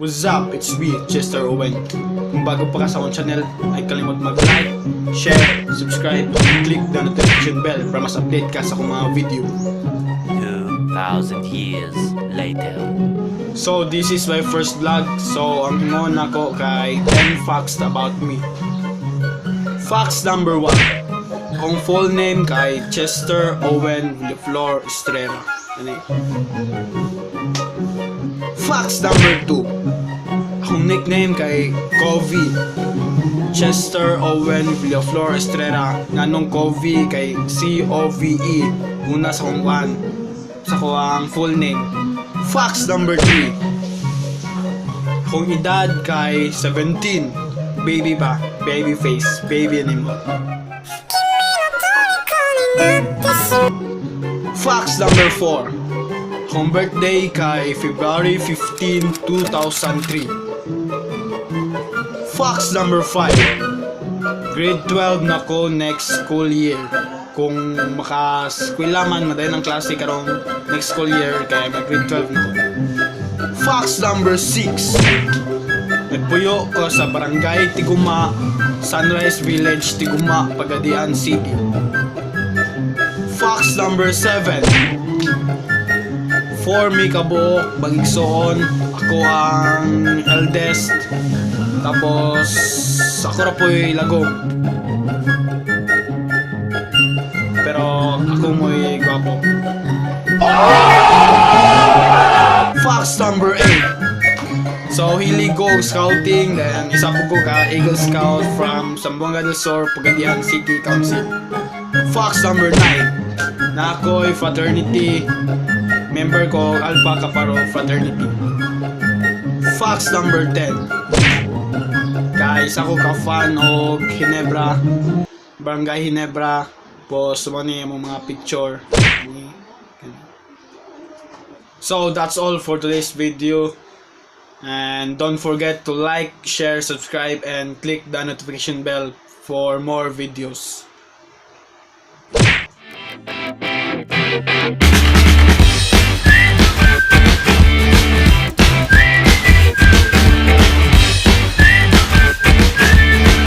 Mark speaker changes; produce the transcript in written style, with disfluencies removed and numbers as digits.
Speaker 1: What's up? It's me, Chester Owen. Kung bago pa ka sa akong channel, ay kalimot mag-like, share, subscribe, and click the notification bell para mas update ka sa akong mga video.
Speaker 2: 2,000 years later.
Speaker 1: So, this is my first vlog. So, ang himuon nako kay 10 facts about me. Facts number 1. Akong full name kay Chester Owen Villaflor Estrera. Ano? Facts number 2. Akong nickname kay Covey. Chester Owen Villaflor Estrera. Nganong Covey kay Cove. Una sa kong one. Sa kuang full name. Facts number 3. Akong edad kay 17. Baby pa. Baby face. Baby nimo. Facts number 4. Akong birthday kay February 15, 2003. Facts number 5. Grade 12 na ko next school year. Kung maka-eskwela man, madayon ang klase karong next school year, kaya mag grade 12 na ko. Facts number 6. Nagpuyo ko sa Barangay Tiguma, Sunrise Village, Tiguma, Pagadian City. Facts number 7. Four mi kabuok mag-igsoon. Ako ang eldest. Tapos ako ra po'y lagom. Pero ako mo'y gwapo. Facts number 8. So, hilig ko og scouting, then isa po ko ka Eagle Scout from Zamboanga del Sur, Pagadian City Council. Facts number 9. Na ako'y fraternity member ko, Alpha Kappa Rho Fraternity. Facts number 10. Kay isa ko ka fan og Ginebra, Barangay Ginebra, po sumani ang mga picture. So that's all for today's video. And don't forget to like, share, subscribe, and click the notification bell for more videos.